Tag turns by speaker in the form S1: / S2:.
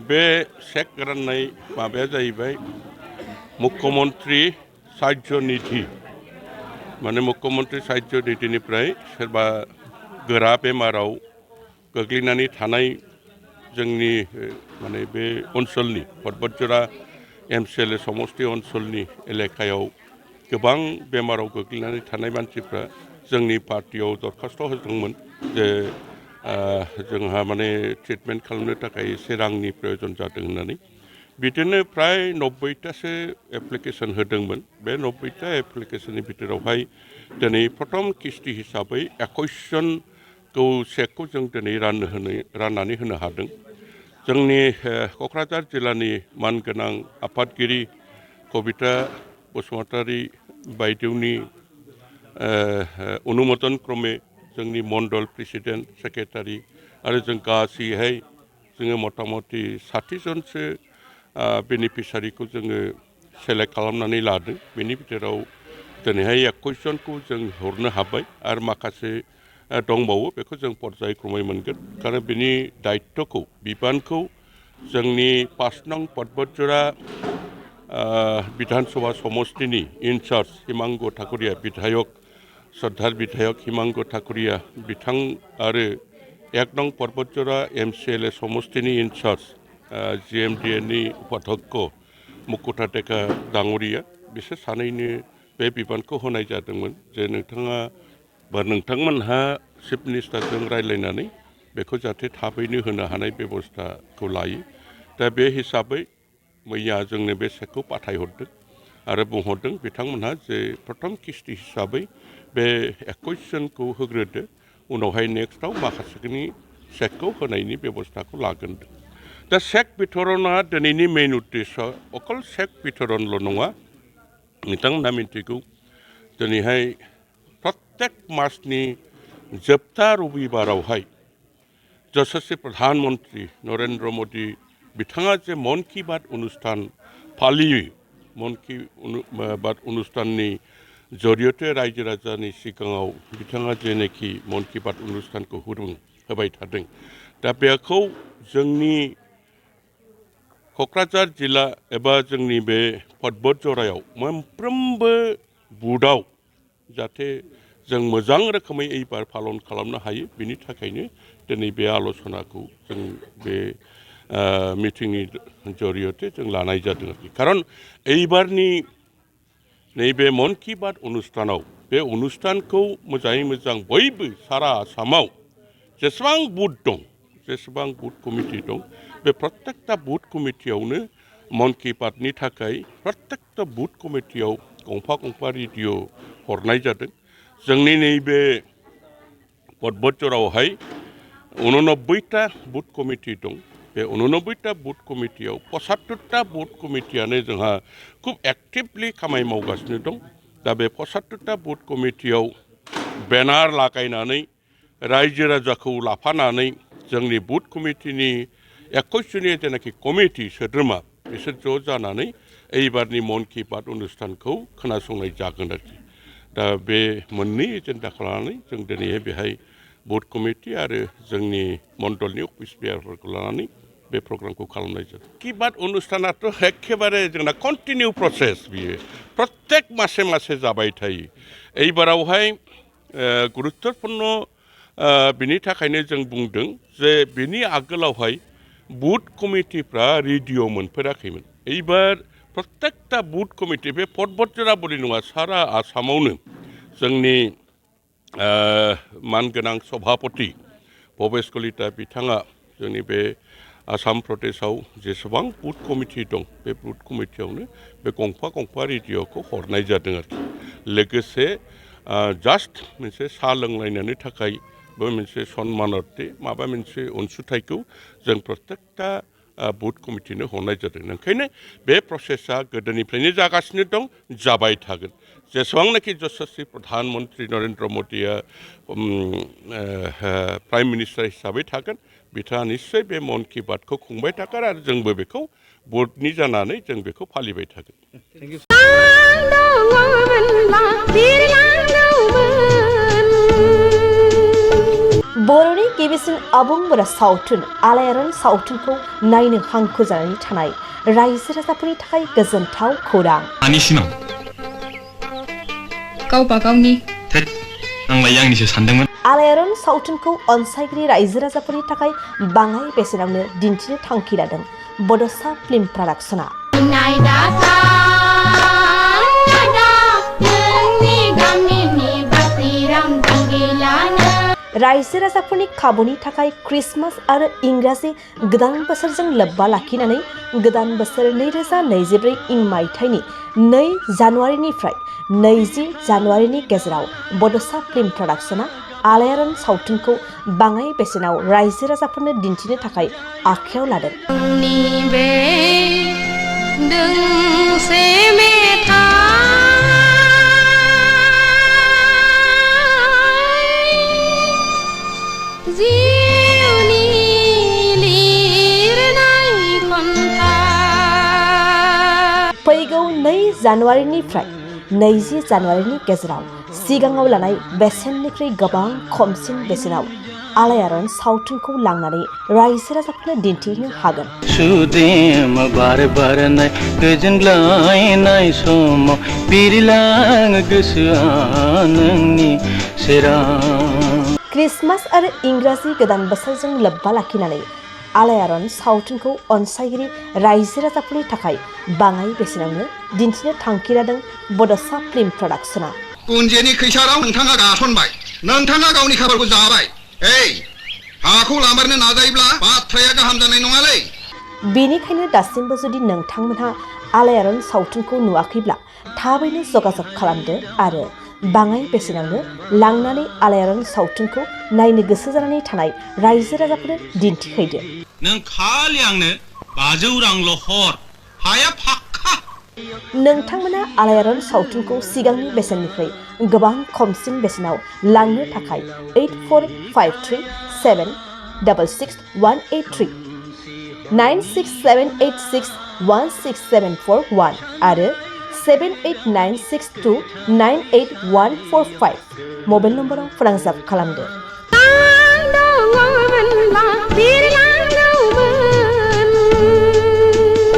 S1: बे चेक राननाय माबाया जाहैबाय मुख्यमंत्री साहाय्य निधि माने मुख्यमंत्री साहाय्य निधिनिफ्राय सोरबा गोरा बेमाराव गोग्लैनानै थानाय जोंनि माने बे ओनसोलनि बतझरा एमसिएलए समष्टि ओनसोलनि एलेकायाव गोबां बेमाराव गोग्लैनानै थानाय मानसिफ्रा जोंनि पार्टियाव दरखास्त होदोंमोन जे जोंहा माने ट्रिटमेन्ट खालामनो थाखाय एसे रांनि प्रयोजन जादों होननानै बिदिनो प्राय 90तासो एप्लिकेसन होदोंमोन बे 90ता एप्लिकेसननि भितरावहाय दिनै प्रथम किस्ति हिसाबै 21 जनखौ चेकखौ जों दिनै राननानै होनो हादों जोंनि क'क्राझार जिल्लानि मानगोनां आफादगिरि कबिता बसुमतारी बायदेवनि अनुमोदन क्रमे जोंनि मण्डल प्रेसिडेन्ट सेक्रेटारि आरो जों गासैहाय जोङो मटामटि 60 जनसो बेनिफिसारिखौ जोङो सेलेक्ट खालामनानै लादों बेनि भितराव दिनैहाय 21 जनखौ जों हरनो हाबाय आरो माखासे दंबावो बेखौ जों पर्यायक्रमै मोनगोन कारण बिनि दायित्वखौ बिबानखौ जोंनि 5 नं बतझरा विधानसभा समष्टिनि इनचार्ज हिमांग ठाकुरिया विधायक श्रद्धार विधायक हिमांग ठाकुरिया बिथां आरो 1 नं बतझरा एमसिएलए समष्टिनि इनचार्ज जिएमडिएनि उपाध्यक्ष मुकुटा टेका दाङरिया बिसोर सानैनो बे बिबानखौ होनाय जादोंमोन जे नोंथांमोनहा चिफ मिनिस्टारजों रायज्लायनानै बेखौ जाहाथे थाबैनो होनो हानाय बेबस्थाखौ लायो दा बे हिसाबै मैया जोंनो बे चेकखौ पाठायहरदों आरो बुंहरदों बिथांमोनहा जे प्रथम किस्ति हिसाबै बे 21 जनखौ होग्रोदो उनावहाय नेक्स्टआव माखासेनि चेकखौ होनायनि बेबस्थाखौ लागोन दा चेक बिथरना दिनैनि मेइन उद्देश्य अकल चेक बिथरनल' नङा नोंथांमोनहा मिन्थिगौ दिनैहाय प्रत्येक मासनि जोबथा रबिबारावहाय यशस्वी प्रधानमन्त्री नरेन्द्र मोदी बिथाङा जे मन की बात अनुष्ठान फालियो मन की बात अनुष्ठाननि जरियते रायजो राजानि सिगाङाव बिथाङा जेनोखि मन की बात अनुष्ठानखौ होबाय थादों दा बेखौ जोंनि क'क्राझार जिल्ला एबा जोंनि बे बतझरायाव मोनफ्रोमबो बुथआव जाहाथे जों मोजां रोखोमै एबार पालन खालामनो हायो बिनि थाखायनो दिनै बे आल'सनाखौ जों बे मिटिंनि जरियते जों लानाय जादों आरोखि खारन एबारनि नैबे मन की बात अनुष्ठानाव बे अनुष्ठानखौ मोजाङै मोजां बयबो सारा आसामाव जेसेबां बुथ दं जेसेबां बुथ कमिटि दं बे प्रत्येकता बुथ कमिटियावनो मन की बातनि थाखाय प्रत्येकता बुथ कमिटियाव गंफा रेडिअ हरनाय जादों जोंनि नैबे बतझरावहाय 89टा बुथ कमिटि दं बे 89टा बुथ कमिटियाव 75टा बुथ कमिटियानो जोंहा खुब एक्टिभलि खामानि मावगासिनो दं दा बे 75टा बुथ कमिटियाव बेनार लागायनानै रायजो राजाखौ लाफानानै जोंनि बुथ कमिटिनि 21 जननि जेनाखि कमिटि सोद्रोमा बिसोर ज' जानानै एबारनि मन की बात अनुष्ठानखौ खोनासंनाय जागोन आरोखि दा बे मोननै एजेन्डाखौ लानानै जों दिनैहाय बेहाय बुथ कमिटि आरो जोंनि मण्डलनि अफिस बेयारफोरखौ लानानै बे प्रग्रामखौ खालामनाय जादों की बात अनुष्ठानाथ' एखेबारे जोंना कन्टिनिउ प्रसेस बियो प्रत्येक मासे जाबाय थायो एबारावहाय गुरुत्वपूर्ण बिनि थाखायनो जों बुंदों जे बिनि आगोलावहाय बुथ कमिटिफ्रा रेडिअ मोनफेराखैमोन एबार प्रत्येकता बुथ कमिटि बे बतझरा बोरै नङा सारा आसामावनो जोंनि मानगोनां सभापति भबेश कलिता बिथाङा जोंनि बे आसाम प्रदेशआव जेसेबां बुथ कमिटि दं बे बुथ कमिटियावनो बे गंफा रेडिअखौ हरनाय जादों आरोखि लोगोसे जास्ट मोनसे साहा लोंलायनायनि थाखायबो मोनसे सन्मानार्थे माबा मोनसे अनसुंथाइखौ जों प्रत्येकता बुथ कमिटिनो हरनाय जादों ओंखायनो बे प्रसेसा गोदोनिफ्रायनो जागासिनो दं जाबाय थागोन जेसेबांनाखि यशस्वी प्रधानमन्त्री नरेन्द्र मोदीया प्राइम मिनिस्टार हिसाबै थागोन बिथाङा निश्चय बे मन की बातखौ खुंबाय थागोन आरो जोंबो बेखौ भटनि जानानै जों बेखौ फालिबाय थागोन
S2: बर'नि गिबिसिन आबुं बर' सावथुन आलायारन सावथुनखौ नायनो हांखुर जानानै थानाय रायजो राजाफोरनि थाखाय गोजोनथाव खौरां।
S3: आंनि सिमां गावबा गावनि आंलाय आंनिसो सानदोंमोन।
S2: आलायारन सावथुनखौ अनसायगिरि रायजो राजाफोरनि थाखाय बाङाय बेसेनावनो दिन्थिनो थांखि लादों बड'सा फिल्म प्रडाक्शना। रायजो राजाफोरनि खाबुनि थाखाय क्रिसमास आरो इंराजि गोदान बोसोरजों लोब्बा लाखिनानै गोदान बोसोर 2024 इं मायथाइनि 2 जानुवारिनिफ्राय 20 जानुवारिनि गेजेराव बड'सा फिल्म प्रडाक्शना आलायारन सावथुनखौ बाङाय बेसेनाव रायजो राजाफोरनो दिन्थिनो थाखाय आखायाव लादों। फैगौ 2 जानुवारिनिफ्राय 20 जानुवारिनि गेजेराव सिगाङाव लानाय बेसेननिख्रुइ गोबां खमसिन बेसेनाव आलायारन सावथुनखौ लांनानै रायजो राजाफोरनो दिन्थिनो हागोन।
S4: सुदेम बार बारनाय गोजोनग्लायनाय समाव बिरलाङो गोसोआ नोंनि सेराव।
S2: क्रिसमास आरो इंराजि गोदान बोसोरजों लोब्बा लाखिनानै आलायारन सावथुनखौ अनसायगिरि रायजो राजाफोरनि थाखाय बाङाय बेसेनावनो दिन्थिनो थांखि लादों बड'सा फिल्म प्रडाक्शना।
S5: कुन्जेनि खैसाराव नोंथाङा गासनबाय, नोंथाङा गावनि खाफालखौ जाबाय। हाखौ लामारनो नाजायोब्ला बाथ्राया गाहाम जानाय नङालै।
S2: बेनिखायनो दासिमबो जुदि नोंथांमोनहा आलायारन सावथुनखौ नुवाखैब्ला थाबैनो जगाजग खालामदो आरो बाङाय बेसेनावनो लांनानै आलायारन सावथुनखौ नायनो गोसो जानानै थानाय रायजो राजाफोरनो दिन्थिहैदो।
S6: नों खालि आंनो 500 रांल' हर, हाया फाक्का।
S2: नोंथांमोना आलायारन सावथुनखौ सिगांनि बेसेननिफ्राय गोबां खमसिन बेसेनाव लांनो थाखाय 8453766183 9678616741 आरो 7896298145 मबाइल नम्बराव फोनांजाब खालामदो।